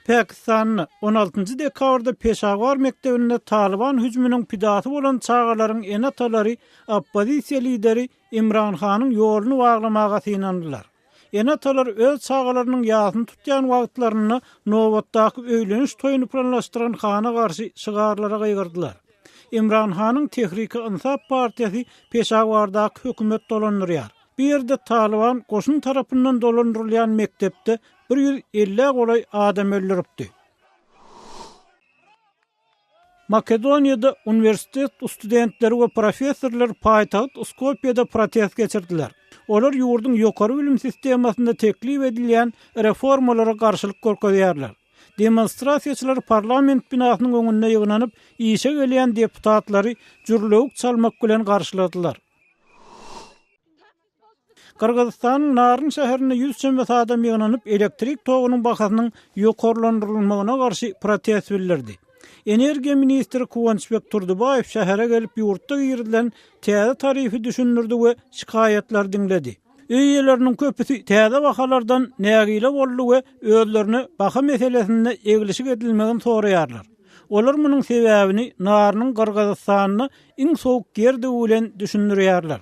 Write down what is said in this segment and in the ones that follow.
Pakistanda on altynjy dekabrda Peşawar mekdebinde Talyban hüjüminiň pidasy bolan çagalaryň ene-atalary oppozisiýa lideri Imran Hanyň ýoluny baglamaga synandylar. Ene-atalar öz çagalarynyň ýasyny tutýan wagtlarynda nobatdaky öýleniş toýuny planlaşdyran Hana garşy şygarlara gygyrdylar. Imran Hanyň Tehriki-Ynsap partiýasy Peşawardaky hökümet dolandyrýar. Bu ýerde Talyban goşun tarapyndan dolandyrylýan mekdepde 150-ä golaý adam öldüripdi. Makedoniýada uniwersitet studentleri we professorlar paýtagt Skopýada protest geçirdiler. Olar ýurduň ýokary bilim sistemasynda teklip edilýän reformalara garşylyk görkezýärler. Demonstrasiýaçylar parlament binasynyň öňünde ýygnanyp, işe gelýän deputatlary jürlewük çalmak bilen garşyladylar. Gyrgyzystanyň Naryn şäherinde ýüz çemesi adam ýygnanyp, elektrik togunyň bahasynyň ýokarlandyrylmagyna garşy protest bildirdi. Energiýa ministri Kuwançbek Turdubaýew şähere gelip, ýurtda girizilen täze tarifi düşündirdi we şikaýatlary diňledi. Öý eýeleriniň köpüsi täze bahalardan nägile boldy we özlerine baha meselesinde eglişik edilmegini soraýarlar. Olar munuň sebäbini Narynyň Gyrgyzystanda iň sowuk ýerdigi bilen düşündirýärler.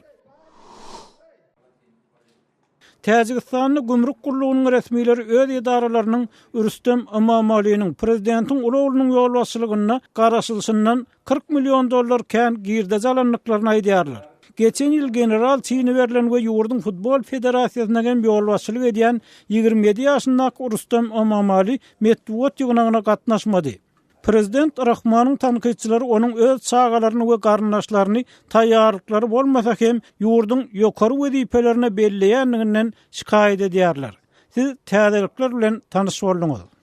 Täjigistanda gümrük gullugynyň resmileri öz edaralarynyň Rüstem Ymamalynyň, prezidentiň uly oglunyň ýolbaşçylygynda garaşylyşyndan 40 million dollar kän girdeji alandyklaryny aýdýarlar. Geçen ýyl general çini berlen we ýurduň futbol federasiýasyna hem ýolbaşçylyk edýän 27 ýaşyndaky Rüstem Ymamaly metbugat ýygnagyna gatnaşmady. Prezident Rahmanyň tankytçylary onuň öz çagalaryny we garyndaşlaryny taýýarlyklary bolmasa hem ýurduň ýokary wezipelerine belleýändiginden şikaýat edýärler. Siz täzelikler bilen tanyş bolduňyz.